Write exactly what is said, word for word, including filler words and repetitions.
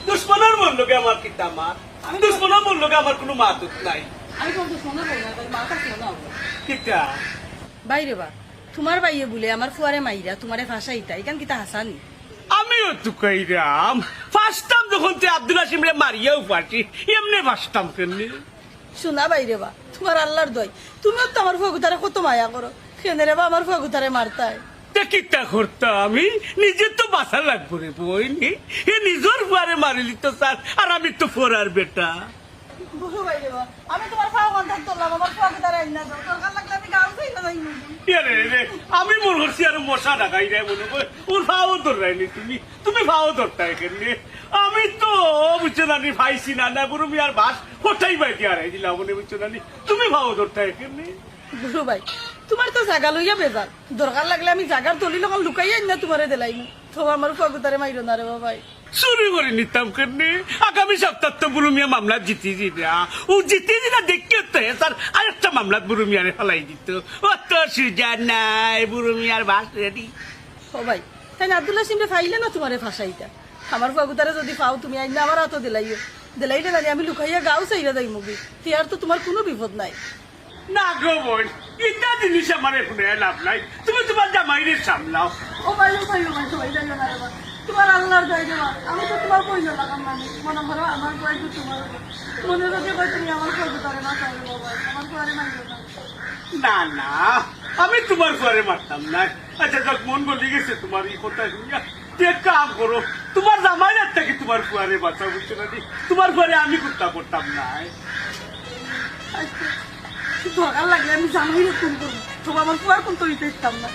দুশমনর বউর লগে আমার কিতা মাত? দুশমনর বউর লগে আমার কুনু মাত নাই। কিতা? ভাইরে বা, তুমার ভাইয়ে বুলে আমার ফুয়ারে মাইরা তুমারে ফাঁসাইতা, ইখান কিতা হাছা নি? আমিও তুকাইরাম, ফাঁসতাম যখন তে আব্দুল হাসিমরে মারিয়াউ ফাঁসি, এমনে ফাঁসতাম কেনে? হুনা ভাইরে বা, তুমার আল্লার দোয়াই, তুমিও তো আমার ফুয়াগুতারে কত মায়া করো, কেনে রে বা আমার ফুয়াগুতারে মারতায়? তে কিতা করতাম আমি? নিজে তো বাঁচা লাগবো রে বইন, হে নিজর ফুয়ারে মারিলিতো চার, আর আমি তো ফরার বেটা। বুঝো ভাইরে বা, আমি তুমার পাও বান্ধাত ধরলাম, আমার ফুয়াগুতারে আইন্না দেও, দরকার লাগলে আমি গাউ ছাইড়া যাইমু। এরে রে, আমি মনো করছি আরো মশা ডাকাইরায় মনো কয়, ওর পাও ধররায়নি তুমি, তুমি পাও ধরতায় কেনে? আমি তো বুঝছো না নি, পাইছি না, না বুরু মিয়ার বাঁশ ফটাই বাইতে হারাই দিলাম মনে, বুঝছো না নি, তুমি পাও ধরতায় কেনে? বুরু ভাই, তুমার তো জাগা লইয়া বেজার, দরকার লাগলে আমি জাগার দলিল অখান লুকাইয়া আইন্না তুমারে দিলাইমু, তো আমার ফুয়াগুতারে মাইরো না রে বা ভাই। চুরি করি নিতাম কেনে? আগামী সপ্তাহ তো বুরু মিয়া মামলা জিতি দিরা। ও জিতি দিরা দেখিও তো হে স্যার, আরেকটা মামলাত বুরু মিয়ারে ফালাই দিতো। ও তো সুজা নাই, বুরু মিয়ার বাঁশ রেডি। ও ভাই, তাইন আব্দুল হাসিমরে ফাইলে না তুমারে ফাঁসাইতা? আমার ফুয়াগুতারে যুদি ফাও তুমি আইন্না আমার আতো দিলাইও। দিলাইলে জানি আমি লুকাইয়া গাউ ছাইড়া যাইমুগি। তে আর তো তুমার কুনু বিপদ নাই। না গো বইন, ইতা জিনিস আমারে হুনাইয়া লাভ নাই। তুমি তুমার জামাইরে সামলাও। ও ভাই, ও ভাই, ও ভাই, সবাই যাইও না রে বা। তুমার আল্লার দোয়াই রে বা। আমি তো তুমার বইন লাখান মানুষ। মনো করো আমার বইন তো তুমার বইন। মনো রাখো ভাই, তুমি আমার ফুয়াগুতারে বাঁচাও রে বাবা। আমার ফুয়ারে মারিও না। না, না, আমি তুমার ফুয়ারে মারতাম না। আচ্ছা, যাক, মন গলি গেছে তুমার ই কথা হুনিয়া। তে এক কাম করো, তুমার জামাইর আত থাকি তুমার ফুয়ারে বাঁচাও, বুঝছো না নি? তুমার ফুয়ারে আমি কুন্তা করতাম নায়। আচ্ছা, দরকার লাগলে আমি জামাইরে খুন করমু, তবু আমার ফুয়ার কুন্তা অইতে দিতাম না।